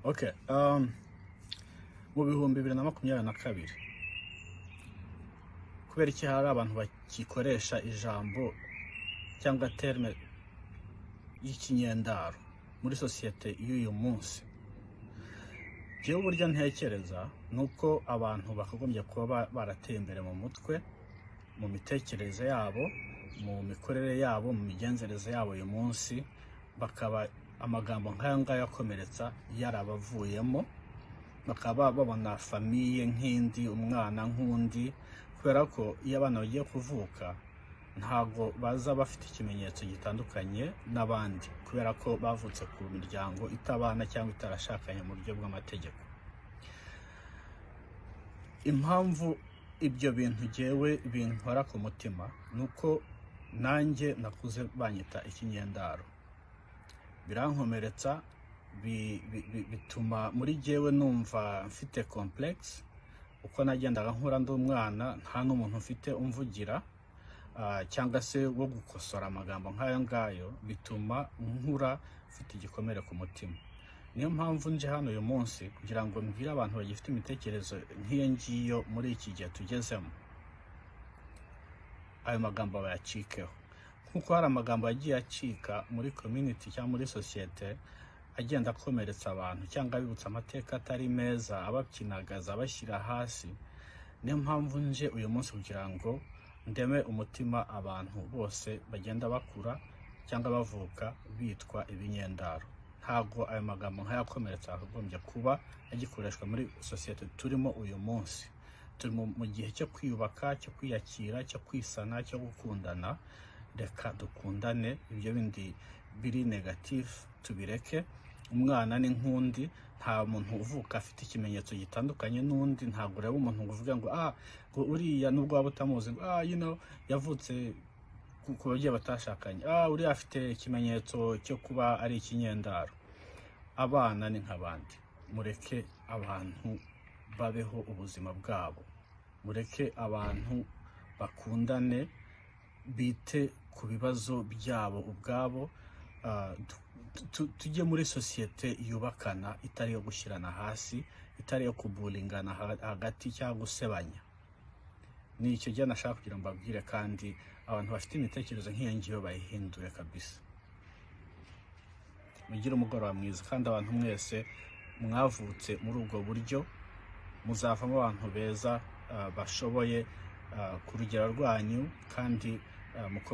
Okay, mu 2022, kubera iki hari abantu bagikoresha ijambo cyangwa terme y'ikinyendaro muri sosiyete y'uyu munsi? Njyewe uburyo ntekereza ni uko abantu bakagombye kuba barateye imbere mu mutwe, mu mitekerereze yabo, mu mikorere yabo, mu migenzereze yabo. Uyu munsi bakaba amagambo nk'aya ngaya akomeretsa yarabavuyemo, bakaba babona famille nk'indi, umwana nk'undi, kubera ko iyo abana bagiye kuvuka ntabwo baza bafite ikimenyetso gitandukanye n'abandi, kubera ko bavutse ku miryango itabana cyangwa itarashakanye mu buryo bw'amategeko. Impamvu ibyo bintu jyewe binkora ku mutima ni uko nanjye nakuze banyita ikinyendaro, birankomeretsa, bituma muri jyewe numva mfite complexe. Uko nagendaga nkura ndi umwana, nta n'umuntu mfite umvugira cyangwa se wo gukosora amagambo nk'ayo ngayo, bituma nkura mfite igikomere ku mutima. Niyo mpamvu nje hano uyu munsi kugira ngo mbwire abantu bagifite imitekerereze nk'iyo ngiyo muri iki gihe tugezemo, ayo magambo bayacikeho, nk'uko hari amagambo yagiye acika muri community cyangwa muri sosiyete agenda akomeretsa abantu cyangwa abibutsa amateka atari meza, abapyinagaza, abashyira hasi. Niyo mpamvu nje uyu munsi kugira ngo ndeme umutima abantu bose bagenda bakura cyangwa bavuka bitwa ibinyendaro. Ntabwo ayo magambo nk'ayakomeretsa yakagombye kuba agikoreshwa muri sosiyete turimo uyu munsi. Turi mu gihe cyo kwiyubaka, cyo kwiyakira, cyo kwisana, cyo gukundana. Reka dukundane, ibyo bindi biri negative tubireke. Umwana ni nk'undi, nta muntu uvuka afite ikimenyetso gitandukanye n'undi. Ntabwo ureba umuntu ngo uvuge ngo ah, ngo uriya, nubwo waba utamuzi, ngo ah, yavutse ku babyeyi batashakanye, ah, uriya afite ikimenyetso cyo kuba ari ikinyendaro. Abana ni nk'abandi. Mureke abantu babeho ubuzima bwabo, mureke abantu bakundane, bite ku bibazo byabo ubwabo. Tujye muri sosiyete yubakana, itari iyo gushyirana hasi, itari iyo kubullyingana hagati cyangwa gusebanya. Ni icyo gihe nashaka kugira ngo mbabwire, kandi abantu bafite imitekerereze nk'iyo ngiyo bayihindure kabisa. Mugire umugoroba mwiza, kandi abantu mwese mwavutse muri ubwo buryo muzavamo abantu beza, bashoboye ku rugero rwanyu, kandi mukomeze.